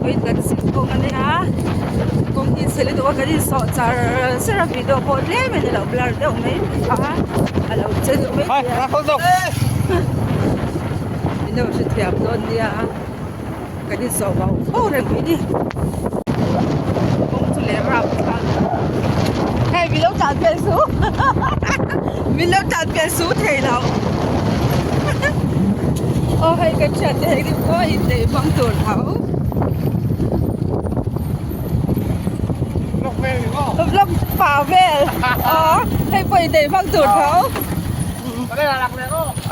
Vawiin kan zin kawng a nia kawng hi chhe lutuk a kan insawh char char a video pawh tlem in a lo blur deuh mai a a lo che deuh mai thei a in lo hrethiam dawn nia kan insawh vau vau reng mai ni kawng chu leh rap thlak hei min lo tlan pel su min lo tlan pel su thei lo aw hei kan hriat te hei rim pawh inneih hmang tur tho vlog pah vel aw hei pawh inneih hmang tur tho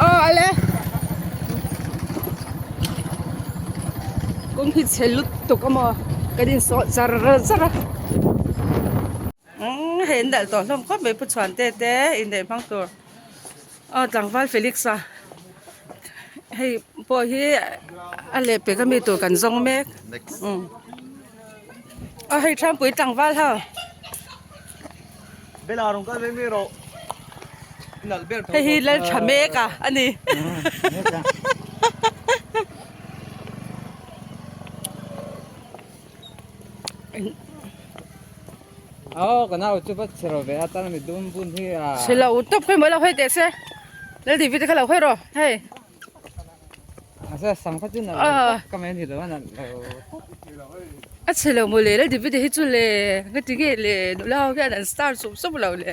aw ale kawng hi chhe lutuk a maw kan insawh char char a umm hei an dalh tawh hlawm khawp mai pu chhuante te inneih hmang tur aw tlangval Felix a hei pawh hi a lehpek ami tur kan zawng mek umm aw hei Thampui tlangval ho. Hei hi Laltha mek a a ni. Chhelo tawp khawi maw lo hawi teh se Laldivi te kha lo hawi rawh hei. A chhe lo maw le Laldivi te hi chu le nga ti nge le nula ho hian an star sup sup lo le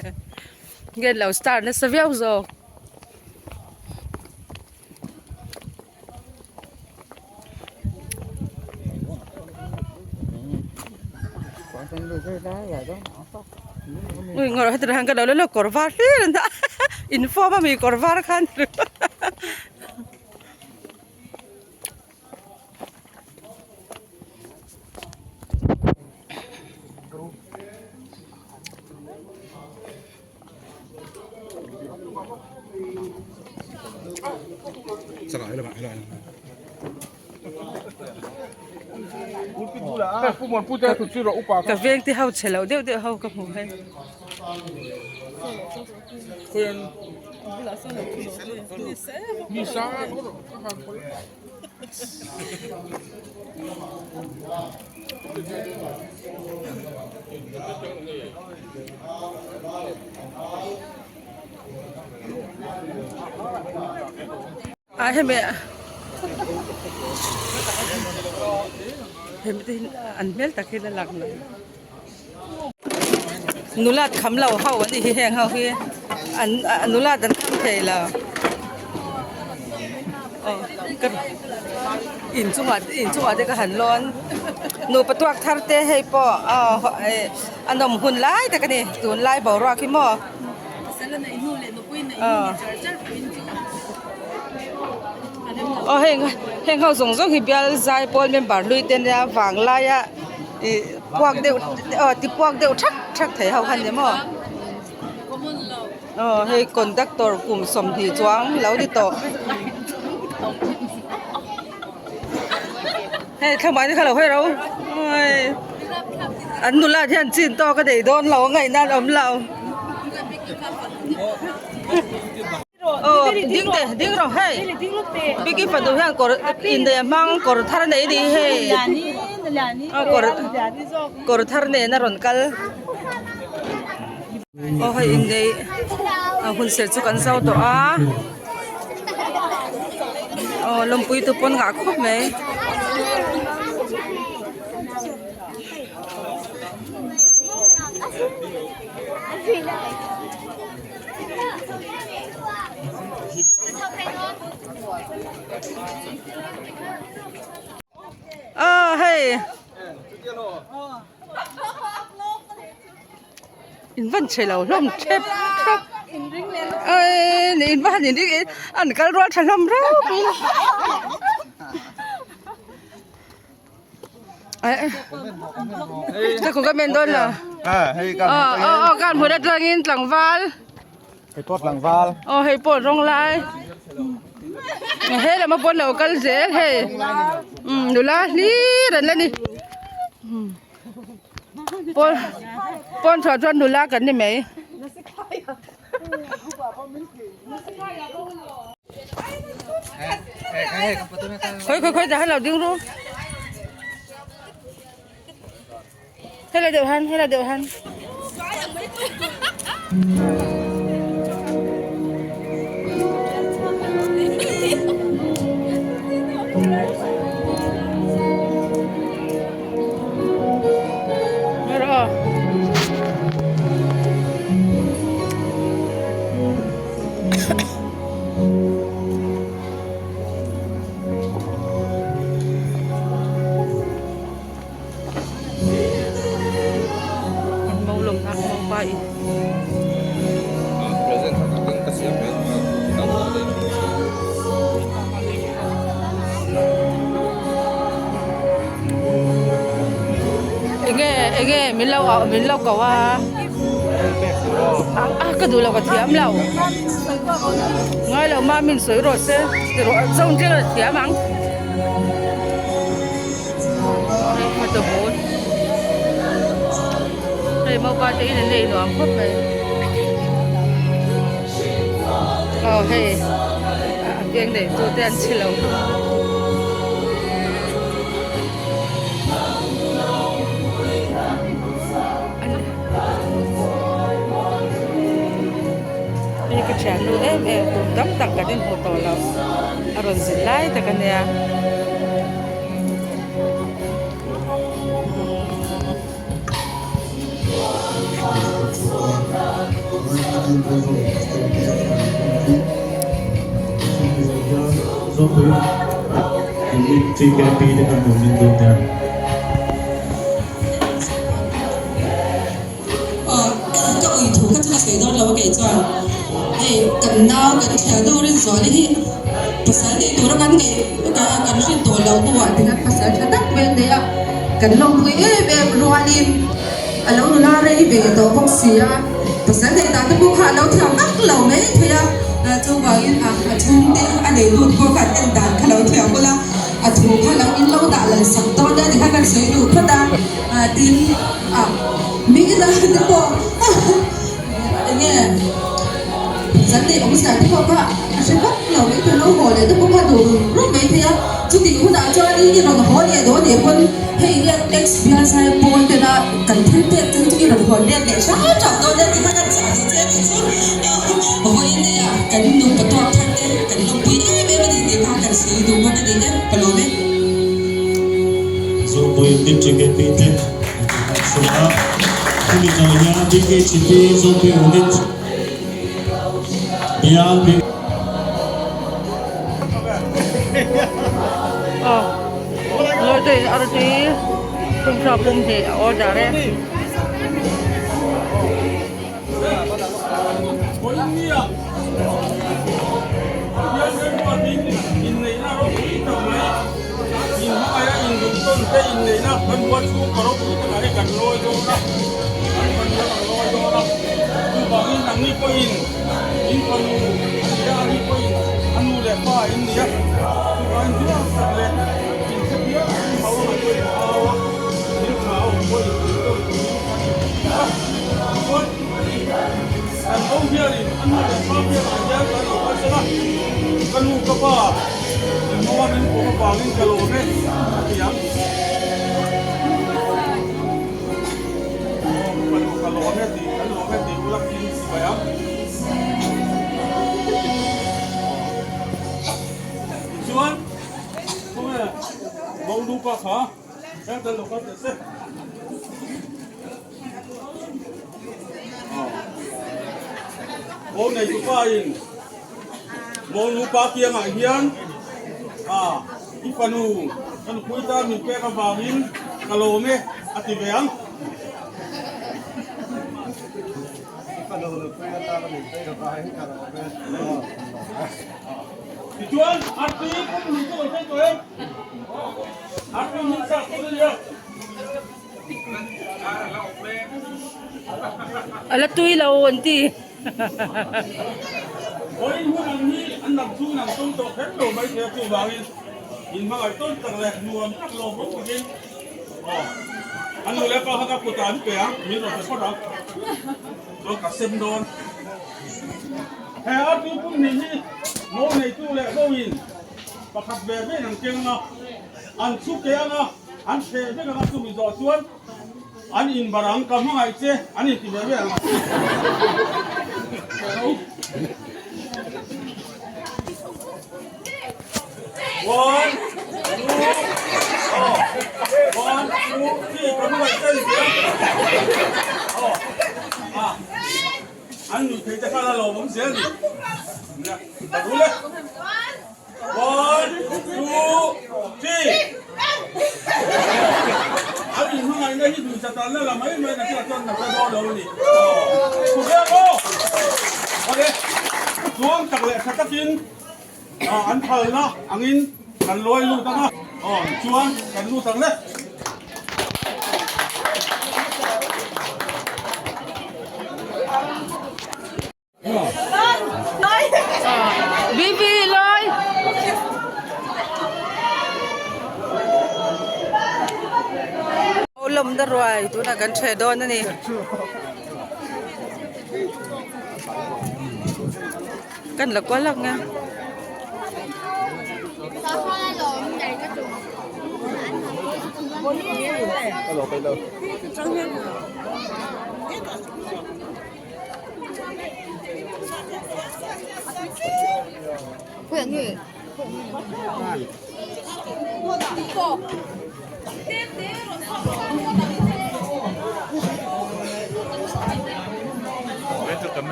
nge an lo star nasa viau zawk. Ui ngawrh heti hian ka lo la kawr var hlir an dah inform ami kawr var khan Ka veng te ho chhe loh deuh deuh ho ka hmu hei. A hemi hemi te hi an hmel tak hi la lang lo nulat kham lo ho an nih hi heng ho hi an nulat an kham thei lo aw ka inchungah inchungah te ka han lawn nupa tuak thar te hei pawh aw a nawm hun lai tak a ni tunlai boruak hi maw. Aw heng heng ho zawng zawng hi bial zaipawl member hlui te nia vanglaia ih puak deuh aw ti puak deuh thak thak thei ho kha ni maw aw hei conductor kum 20 chuang lo ni tawh hei thlamah te kha lo hawi ro an nula hian chin tawk a nei dawn lo a ngaihna an awm lo. Aw ding teh ding rawh hei biki fanu hian kawr inneih a hmang kawr thar nei a ni hei aw kawr kawr thar nen a rawn kal aw hei inneih a hun serh chu kan zo tawh a aw lawmpui tu pawn ngah khawp mai. Ơ hei in van chhe lo hlawm thep thap ơi in van in ring an kal rual tha hlawm reuh Ka kawng ka men dawn lo. Aw aw aw kan hmun atangin tlangval. Hei pawh tlangval. Aw hei pawh rawng lai. He lam a pawn lo kal zel hei. Um nula hlir an la ni. Pawn pawn chhuah chuan nula kan ni mai. Khoi khoi khoi dah lo ding ru. Helai deuh han, helai deuh han. An mo lawm nak mo pa in. Enge enge min lo au min lo ko a. A ka duh lo ka thiam lo. Ngai lo ma min sawi rawh se ti rawh zone tlem a thiam ang. Hei photo booth hei mopa te in an nei nuam khawp mai aw hei a veng nei tu te an chhi lo hei ka thiannu em em kum tam tak kan inhmu tawh lo a rawn zin lai tak a nia. Ka ui thu kha chu ka sawi dawn lo a kei chuan hei kan nau kan thiannu Rinzuali hi pasal nei tura kan ngaih kan hrin tawh lo hnuah tikhan pasal tha tak mai an nei a, kan lawmpui em em rualin a lo nula rei ve tawh bawk si a, pasal nei dan te pawh kha a lo thiam vak lo mai thei a, chuvangin a chhungte a nei lut pawh khan en dan kha lo thiam bawlh a, a thu kha lo in lo dah lal sak dawn a tikhan kan sawi duh phawt a, tin. A mi ina te pawh enge zan nei awm zia te pawh kha a hre vak lo mai thei lo haw leh te pawh kha duh rum rum mai thei a chutih hunah chuan i rawn haw leh dawn nih pawn hei hian ex bial zai pawl tena kan thil pek chu i rawn hawn let leh hram hram dawn nia tih kha kan chah duh che a nih chu vawiin nia kan nupa tuak thar te kan lawmpui em em a ni tih kha kan sawi duh bawk a ni e ka lawm e. Zawngpui District MP te Hemi zawh hian BKHP Zawngpui Unit bial B. Aw Lawite arti pumsa pum hi a order e. Kan ho hianin a nu leh pa biakah hian kan lo kalsan a, ka nu ka pa engmaw min pawm avangin ka lawm e a ti ang. Aw ka nu ka lawm e tih kan lawm e tih ula in ti mai ang. Tichuan khawnge Mo nu pa kha heng kan lo kal teh se. Mo nei tupa in mo nupa kiangah hian a i fanu ka nupui tan min pek avangin ka lawm e a ti ve ang. Tichuan arti pum hnih chu rawn thleng tawh em? Arti hming sak tur a nia. A la tui lo an ti. Vawiin hun ang hi an lam chhung an tawng tawh kher lo mai thei a, chuvangin in hmangaih tawn tak leh nuam tak lo bawk takin aw an nu leh pa kha ka kutah an pe ang, min rawn pe phawt ang, chuan ka sem dawn. He artu pum hnih hi mo neitu leh vawiin pakhat ve vein an keng a, an chhu ke ang a. An hreh vek anga chumi zawh chuan An inbar ang ka hmangaih che an inti ve ve ang. One, two, oh, one, two, three, ka hmangaih che inti ang. Oh, ah, an nuih thei te khan a lawmawm zel ni. Ka rul e. One, two, three. An inhmangaihna hi duhsa talna la mai mai na chiah chuan na hre dawn lo a ni. Khawvel aw! Awle, chuang tak leh tha takin an phalna angin kan lawi lut ang a. Aw, chuan kan lut ang le. Bibi loi. Lawm na ruai tunah kan ṭheh dawn a ni. Kan la kual ang e.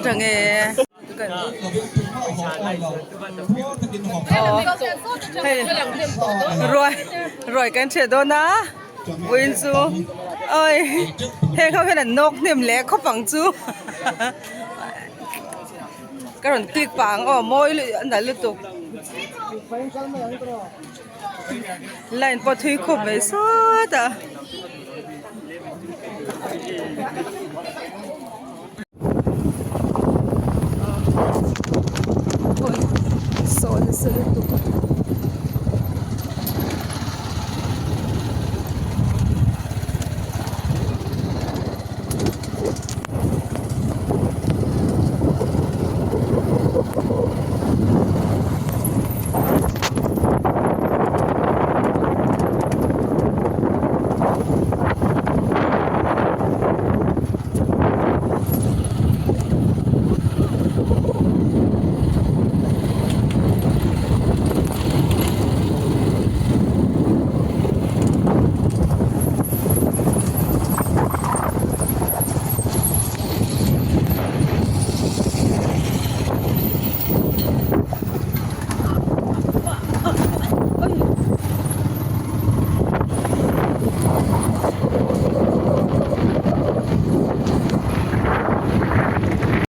Tang e. Hei ruai ruai kan ṭheh dawn a. Vawiin chu awi heng ho hian an nawk hnem leh khawp ang chu ka rawn click pah ang aw mawi luih a nalh lutuk line pawh thui khawp mai sawt a. Saw nasa lutuk.